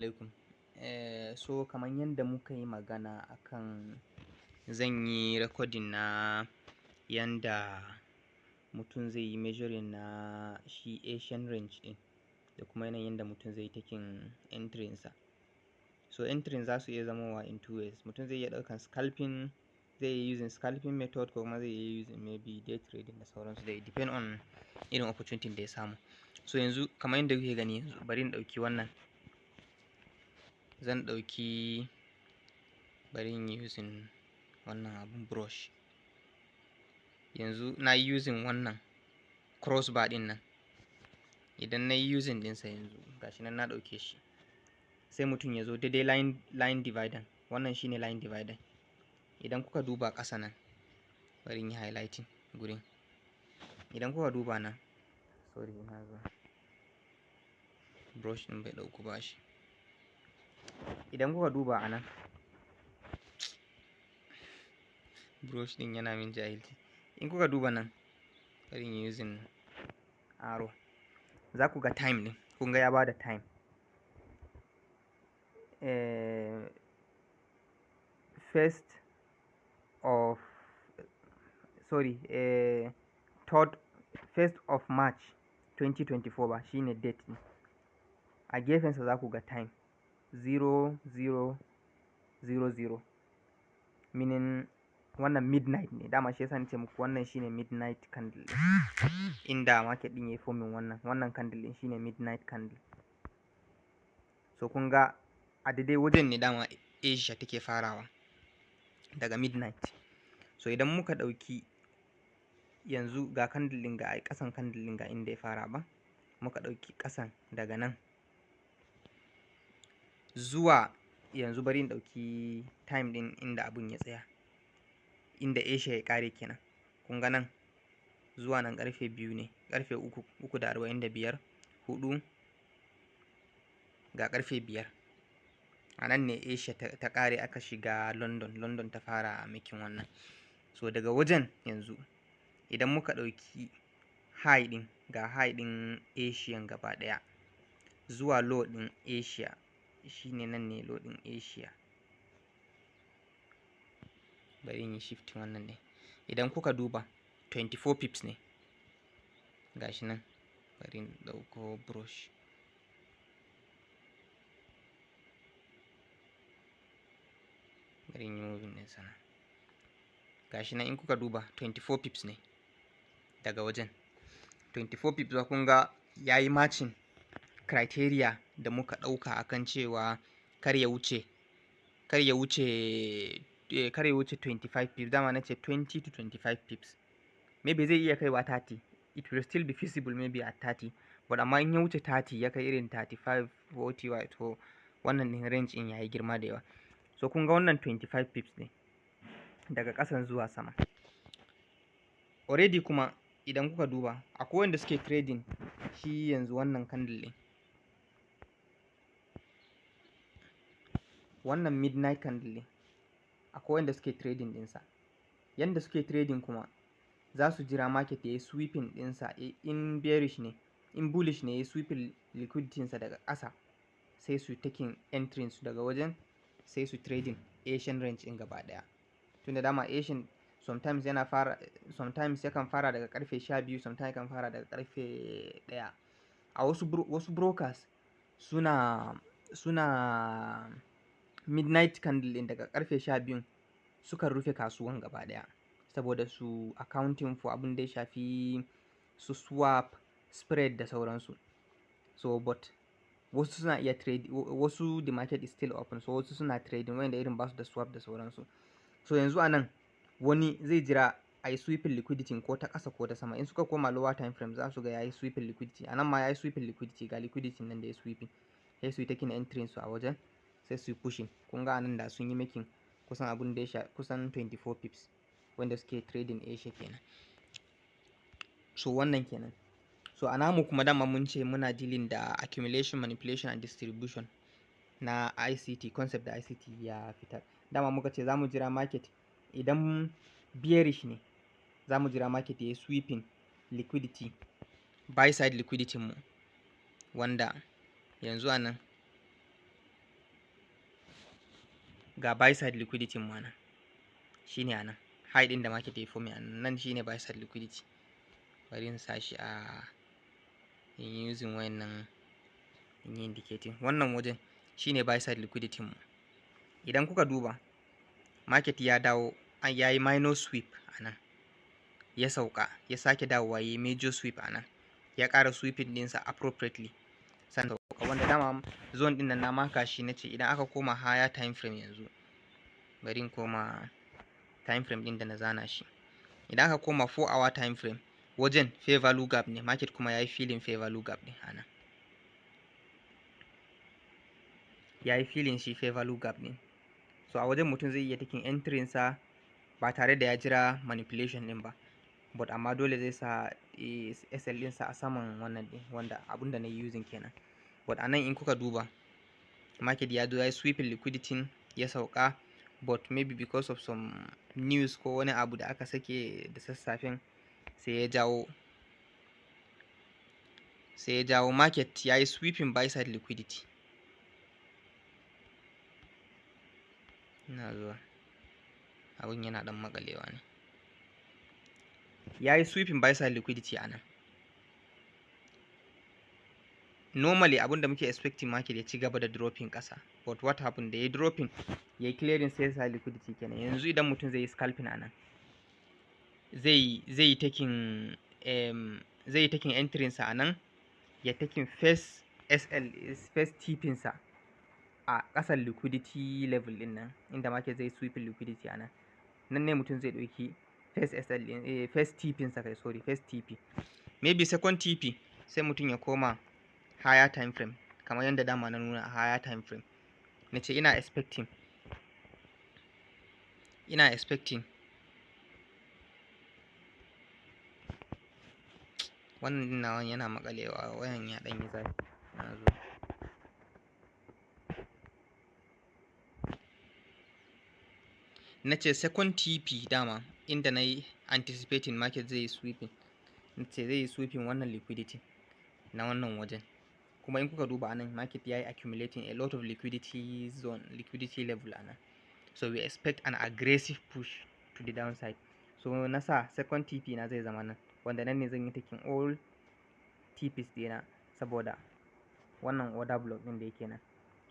Alaikum. So kamar yadda muka yi magana akan zan yi recording na yanda mutum zai yi measuring na shi Asian range ɗin da kuma yanayin yanda mutum zai yi taking entry sa. So entry za su iya zamowa in two ways. Mutum zai iya ɗaukan scalping, zai iya using scalping method ko kuma zai iya using maybe day trading da sauransu dai, depend on irin opportunity da ya samu. So yanzu kamar yadda kuke gani yanzu, bari in ɗauki wannan. Zan ɗauki, bari in yi using wannan abun brush. Yanzu na yi using wannan crossbar ɗin nan. Idan na yi using ɗinsa yanzu, gashi nan na ɗauke shi. Sai mutum ya zo daidai line divider. Wannan shine line divider. Idan kuka duba ƙasa nan, bari in yi highlighting gurin. Idan kuka duba nan, sorry, ina zuwa. Brush ɗin bai ɗauku ba shi. Idan kuka duba a nan, brush ɗin yana min jahilci. In kuka duba nan, bari in yi using arrow. Za ku ga time ɗin. Kun ga ya bada time. First of, sorry, third, 1st of March 2024 ba shine date ɗin. A gefensa za ku ga time 0000, meaning wannan midnight ne. Dama shi yasa nace muku wannan shine midnight candle ɗin. Inda market ɗin yayi forming wannan candle ɗin shine midnight candle. So kun ga a daidai wajen ne dama Asia take farawa daga midnight. So idan muka ɗauki yanzu ga candle ɗin, ga ƙasan candle ɗin, ga inda ya fara ba. Muka ɗauki ƙasan daga nan zuwa yanzu, bari in ɗauki time ɗin inda abun ya tsaya, inda Asia ya ƙare kenan. Kun ga nan zuwa nan ƙarfe 2 ne, ƙarfe 3, 3:45, 4, ga ƙarfe 5. A nan ne Asia ta ƙare, aka shiga London, London ta fara making wannan. So daga wajen yanzu idan muka ɗauki high ɗin, ga high ɗin Asian gaba ɗaya zuwa low ɗin Asia, shine nan ne low ɗin Asia. Bari in yi shifting wannan ne. Idan kuka duba, 24 pips ne. Gashi nan, bari in ɗauko brush. Bari in yi moving ɗinsa nan. Gashi nan, in kuka duba, 24 pips ne daga wajen. 24 pips ba, kun ga ya yi matching criteria da muka ɗauka akan cewa kar ya wuce 25 pips. Dama na ce 20 to 25 pips. Maybe zai iya kaiwa 30. It will still be feasible maybe at 30. But amma in ya wuce 30, ya kai irin 35, 40, wato wannan ɗin range ɗin ya yi girma da yawa. So kun ga wannan 25 pips ne daga ƙasan zuwa sama. Already kuma idan kuka duba, akwai wanda suke trading shi yanzu wannan candle ɗin. Wannan midnight candle ɗin, akwai wanda suke trading ɗinsa. Yanda suke trading kuma, za su jira market ya yi sweeping ɗinsa in bearish ne, in bullish ne, ya yi sweeping liquidity sa daga ƙasa, sai su taking entry su daga wajen, sai su trading Asian range ɗin gaba ɗaya. Tunda dama Asian sometimes yana fara, sometimes yakan fara daga ƙarfe 12, sometimes yakan fara daga ƙarfe 1. A wasu brokers suna midnight candle ɗin daga ƙarfe 12 sukan rufe kasuwan gaba ɗaya saboda su accounting for abin da ya shafi su swap, spread da sauransu. So but wasu suna iya trade, wasu the market is still open, so wasu suna trading, wayanda irin basu da swap da sauransu. So yanzu a nan wani zai jira a yi sweeping liquidity ko ta ƙasa ko ta sama. In suka koma lower time frame, za su ga ya yi sweeping liquidity. A nan ma ya yi sweeping liquidity, ga liquidity nan da ya sweeping. Sai su yi taking entry su a wajen, sai su yi pushing. Kun ga a nan da sun yi making kusan abun da ya sha kusan 24 pips, wanda suke trading Asia kenan. So wannan kenan. So a namu kuma dama mun ce muna dealing da accumulation, manipulation and distribution na ICT concept da ICT ya fitar. Dama muka ce za mu jira market idan bearish ne, za mu jira market ya yi sweeping liquidity, buy side liquidity mu, wanda yanzu a nan Ga buy side liquidity mu nan, shine a nan high ɗin da market ya yi forming a nan, shine buy side liquidity. Bari in sa shi a in using wayannan in yi indicating wannan wajen shine buy side liquidity mu. Idan kuka duba, market ya dawo ya yi minor sweep a nan, ya sauka, ya sake dawowa ya yi major sweep a nan, ya ƙara sweeping ɗinsa appropriately, sannan sauka. Wanda dama zone ɗin nan na maka shi, na ce idan aka koma higher time frame, yanzu bari in koma time frame ɗin da na zana shi, idan aka koma 4 hour time frame, wajen fair value gap ne. Market kuma ya yi filling fair value gap ɗin a nan, ya yi filling shi fair value gap ɗin. So a wajen mutum zai iya taking entry sa ba tare da ya jira manipulation ɗin ba, but amma dole zai sa SL ɗinsa a saman wannan ɗin, wanda abun da na yi using kenan. But a nan in kuka duba, market ya zo ya yi sweeping liquidity, ya sauka, but maybe because of some news ko wani abu da aka sake da sassafen, sai ya jawo market ya yi sweeping buy side liquidity. Ina zuwa, abun yana ɗan maƙalewa ne. Ya yi sweeping buy side liquidity a nan. Normally abun da muke expecting, market ya ci gaba da dropping ƙasa, but what happened? Da ya dropping, ya yi clearing sell side liquidity kenan. Yanzu idan mutum zai yi scalping a nan, zai yi taking entry sa a nan, ya taking first SL, first TP sa a ƙasan liquidity level ɗin nan, inda market zai sweeping liquidity a nan. Nan ne mutum zai ɗauki first SL ɗin, first TP sa kai, sorry, first TP. Maybe second TP, sai mutum ya koma higher time frame kamar yadda dama na nuna a higher time frame. Na ce ina expecting wannan ɗin nawan yana maƙalewa, wayan ya ɗan yi zafi. Na zo na ce second TP, dama inda na yi anticipating market zai yi sweeping, na ce zai yi sweeping wannan liquidity na wannan wajen. Kuma in kuka duba anan, market ya yi accumulating a lot of liquidity zone, liquidity level anan, so we expect an aggressive push to the downside. So na sa second TP na zai zama nan, wanda nan ne zan yi taking all TPs dina, saboda wannan order block ɗin da yake nan.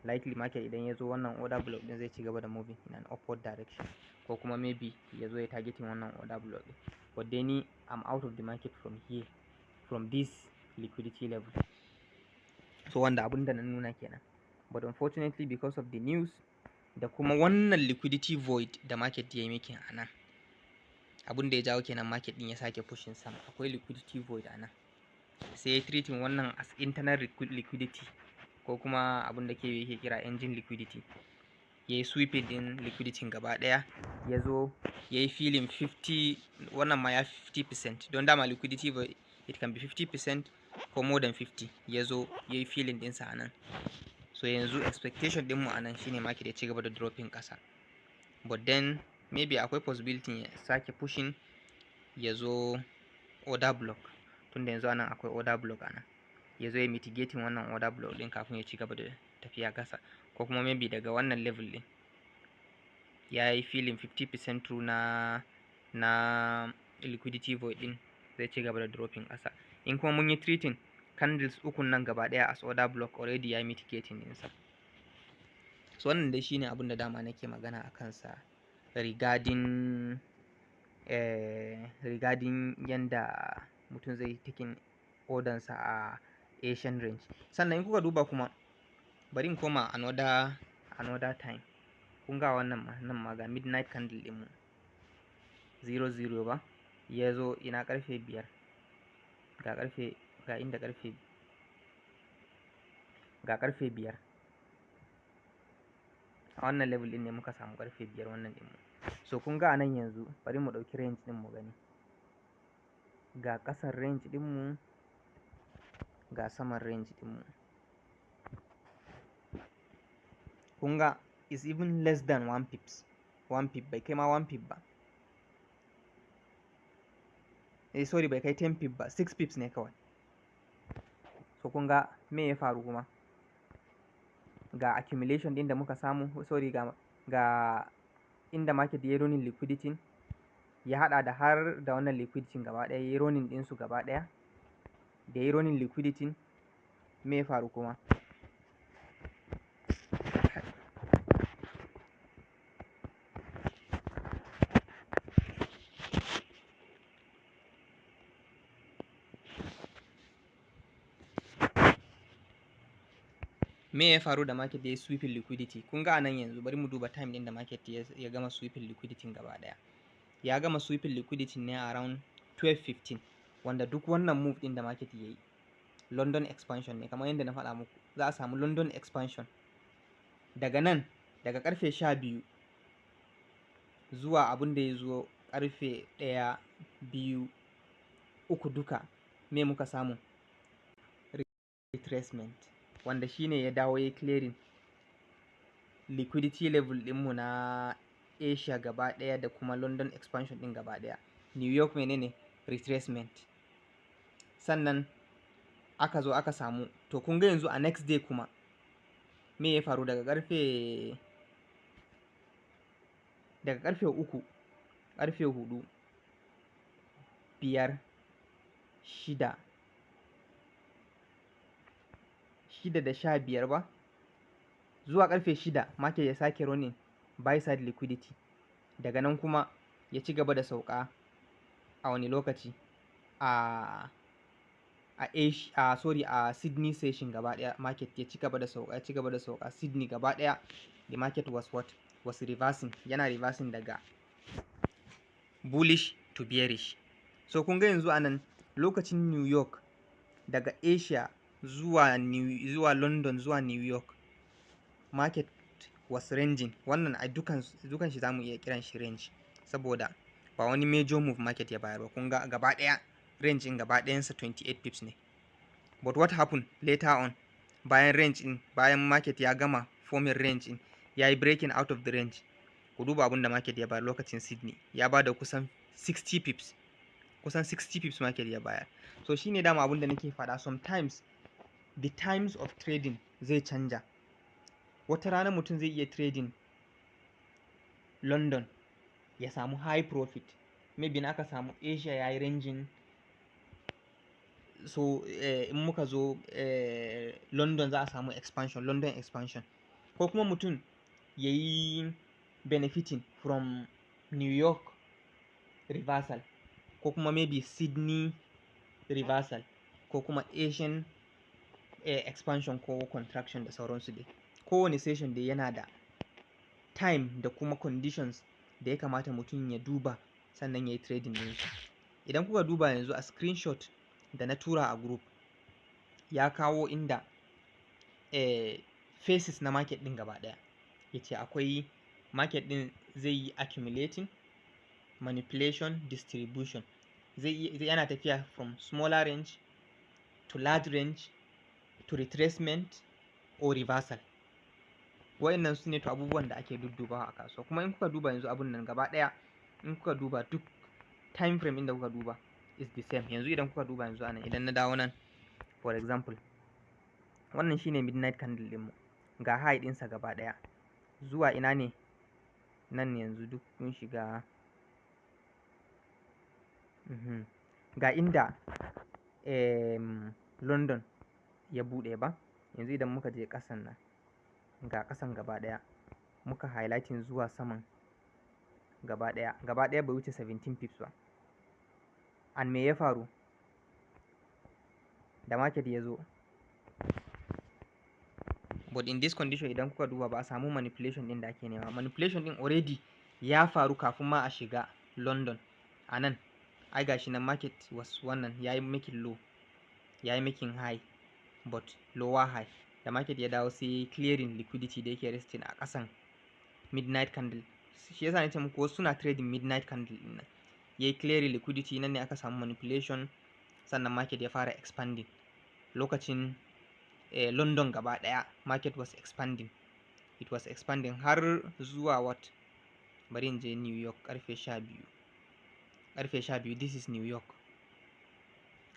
Likely market idan ya zo wannan order block ɗin, zai ci gaba da moving in an upward direction, ko kuma maybe ya zo ya targeting wannan order block ɗin. But dai ni I'm out of the market from here, from this liquidity level. So wanda abun da na nuna kenan, but unfortunately, because of the news da kuma wannan liquidity void da market ya yi making a nan, abun da ya jawo kenan market din ya sake pushing sama. Akwai liquidity void a nan, sai ya treating wannan as internal liquidity, ko kuma abun da ke yake kira engine liquidity, ya yi sweeping din liquidity gaba daya, ya zo ya yi filling 50, wannan ma ya 50%, don dama liquidity void, it can be 50% ko more than 50. Ya zo ya yi filling dinsa a nan. So yanzu expectation dinmu a nan shine market ya ci gaba da dropping ƙasa, but then maybe akwai possibility ya sake pushing ya zo order block, tunda yanzu anan akwai order block anan, ya zo ya mitigating wannan order block din kafin ya ci gaba da tafiya ƙasa. Ko kuma maybe daga wannan level din ya yi filling 50% through na liquidity void din, zai ci gaba da dropping ƙasa. In kuma mun yi treating candles ukun nan gaba ɗaya as order block, already ya yi mitigating ɗinsa. So wannan dai shine abin da dama nake magana a kansa regarding yanda mutum zai taking order sa a Asian range. Sannan in kuka duba kuma, bari in koma another time. Kun ga wannan ma, nan ma ga midnight candle ɗinmu, 00 ba, ya zo ina karfe 5, ga karfe, ga inda karfe, ga karfe 5. A wannan level ɗin ne muka samu karfe 5 wannan ɗinmu. So kun ga anan yanzu, bari mu ɗauki range ɗin mu gani. Ga ƙasan range ɗinmu, ga saman range ɗinmu. Kun ga is even less than one pips, one pip, bai kai ma one pip ba. Eh, sorry, bai kai 10 pip ba, 6 pips ne kawai. So kun ga me ya faru kuma? Ga accumulation ɗin da muka samu, sorry, ga Ga inda market ya yi running liquidity, ya haɗa da har da wannan liquidity gaba ɗaya, ya yi running ɗinsu gaba ɗaya. Da ya yi running liquidity, me ya faru kuma? Me ya faru da market ya yi sweeping liquidity? Kun ga anan yanzu, bari mu duba time ɗin da market ya gama sweeping liquidity gaba ɗaya. Ya gama sweeping liquidity ne around 12:15, wanda duk wannan move ɗin da market ya yi London expansion ne. Kamar yadda na faɗa muku, za a samu London expansion daga nan, daga karfe 12 zuwa abin da ya zo karfe 1, 2, 3, duka me muka samu? Retracement, wanda shine ya dawo ya clearing liquidity level ɗinmu na Asia gaba ɗaya da kuma London expansion ɗin gaba ɗaya. New York menene? Retracement. Sannan aka zo aka samu. To, kun ga yanzu a next day kuma me ya faru? Daga karfe 3, karfe 4, 5, 6, 6:15 ba zuwa karfe 6, market ya sake running buy side liquidity. Daga nan kuma ya ci gaba da sauka a wani lokaci a Asia, a sorry, a Sydney session gaba daya market ya ci gaba da sauka, ya ci gaba da sauka. Sydney gaba daya the market was what? Was reversing. Yana reversing daga bullish to bearish. So kun ga yanzu anan lokacin New York, daga Asia zuwa London zuwa New York, market was ranging. Wannan a dukan shi zamu iya kiran shi range, saboda ba wani major move market ya bayar ba. Kun ga gaba daya range din gaba ɗayansa 28 pips ne. But what happened later on bayan range din, bayan market ya gama forming range din, ya yi breaking out of the range? Ku duba abin da market ya bayar lokacin Sydney. Ya bada kusan 60 pips, kusan 60 pips market ya bayar. So shine dama abin da nake faɗa, sometimes the times of trading zai canja. Wata rana mutum zai iya trading London ya samu high profit, maybe na aka samu Asia ya yi ranging. So in muka zo London za a samu expansion, London expansion, ko kuma mutum ya yi benefiting from New York reversal, ko kuma maybe Sydney reversal, ko kuma Asian expansion ko contraction da sauransu dai. Kowane session dai yana da time da kuma conditions da ya kamata mutum ya duba sannan ya yi trading ɗinsu. Idan kuka duba yanzu a screenshot da na tura a group, ya kawo inda phases na market ɗin gaba ɗaya. Ya ce akwai market ɗin zai yi accumulating, manipulation, distribution. Zai yana tafiya from smaller range to large range to retracement or reversal. Wayannan su ne to abubuwan da ake duddubawa a kasuwa. Kuma in kuka duba yanzu abun nan gaba ɗaya, in kuka duba duk time frame inda kuka duba is the same. Yanzu idan kuka duba yanzu anan, idan na dawo nan, for example, wannan shine midnight candle ɗinmu. Ga high ɗinsa gaba ɗaya zuwa ina ne nan? Yanzu duk mun shiga. Ga inda London ya buɗe ba. Yanzu idan muka je ƙasan nan, ga ƙasan gaba ɗaya, muka highlighting zuwa saman gaba ɗaya, gaba ɗaya bai wuce 17 pips ba. And me ya faru da market ya zo? But in this condition, idan kuka duba, ba a samu manipulation ɗin da ake nema. Manipulation ɗin already ya faru kafin ma a shiga London. A nan ai gashi nan market was wannan, ya yi making low, ya yi making high but lower high. Da market ya dawo, sai clearing liquidity da yake resting a ƙasan midnight candle. Shi yasa nace muku wasu suna trading midnight candle ɗin nan. Yayi clearing liquidity, nan ne aka samu manipulation, sannan market ya fara expanding. Lokacin London gaba ɗaya market was expanding, it was expanding har zuwa what? Bari in je New York karfe 12. Karfe 12, this is New York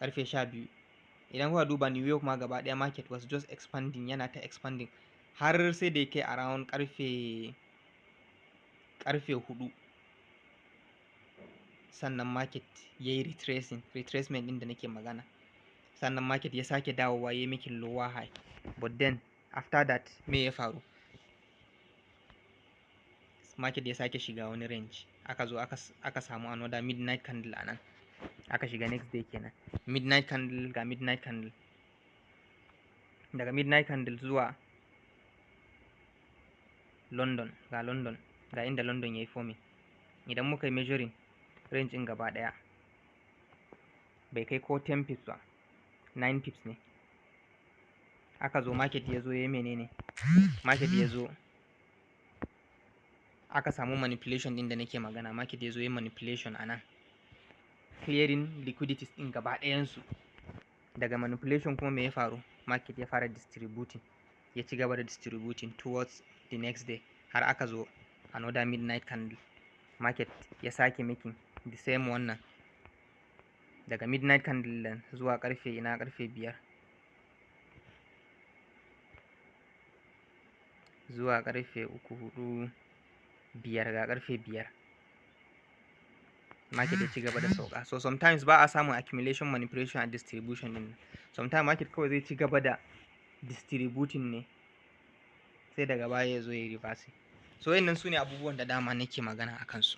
karfe 12. Idan kuka duba New York ma gaba ɗaya market was just expanding, yana ta expanding har sai da ya kai around karfe Karfe 4 sannan market ya yi retracing, retracement ɗin da nake magana. Sannan market ya sake dawowa ya yi making lower high. But then after that, me ya faru? Market ya sake shiga wani range. Aka zo aka samu another midnight candle a nan. Aka shiga next day kenan. Midnight candle, ga midnight candle. Daga midnight candle zuwa London, ga London, ga inda London ya yi forming. Idan muka yi measuring range ɗin gaba ɗaya, bai kai ko 10 pips ba, 9 pips ne. Aka zo market ya zo ya yi menene? Market ya zo aka samu manipulation ɗin da nake magana. Market ya zo ya yi manipulation a nan, clearing liquidities ɗin gaba ɗayansu. Daga manipulation kuma me ya faru? Market ya fara distributing, ya ci gaba da distributing towards the next day, har aka zo another midnight candle. Market ya sake making the same wannan. Daga midnight candle nan zuwa karfe ina? Karfe 5 zuwa karfe 3, 4, 5, ga karfe 5 market ya ci gaba da sauka. So sometimes ba a samun accumulation, manipulation and distribution din. Sometimes market kawai zai ci gaba da distributing ne, sai daga baya ya zo ya yi reversing. So wayannan su ne abubuwan da dama nake magana a kansu.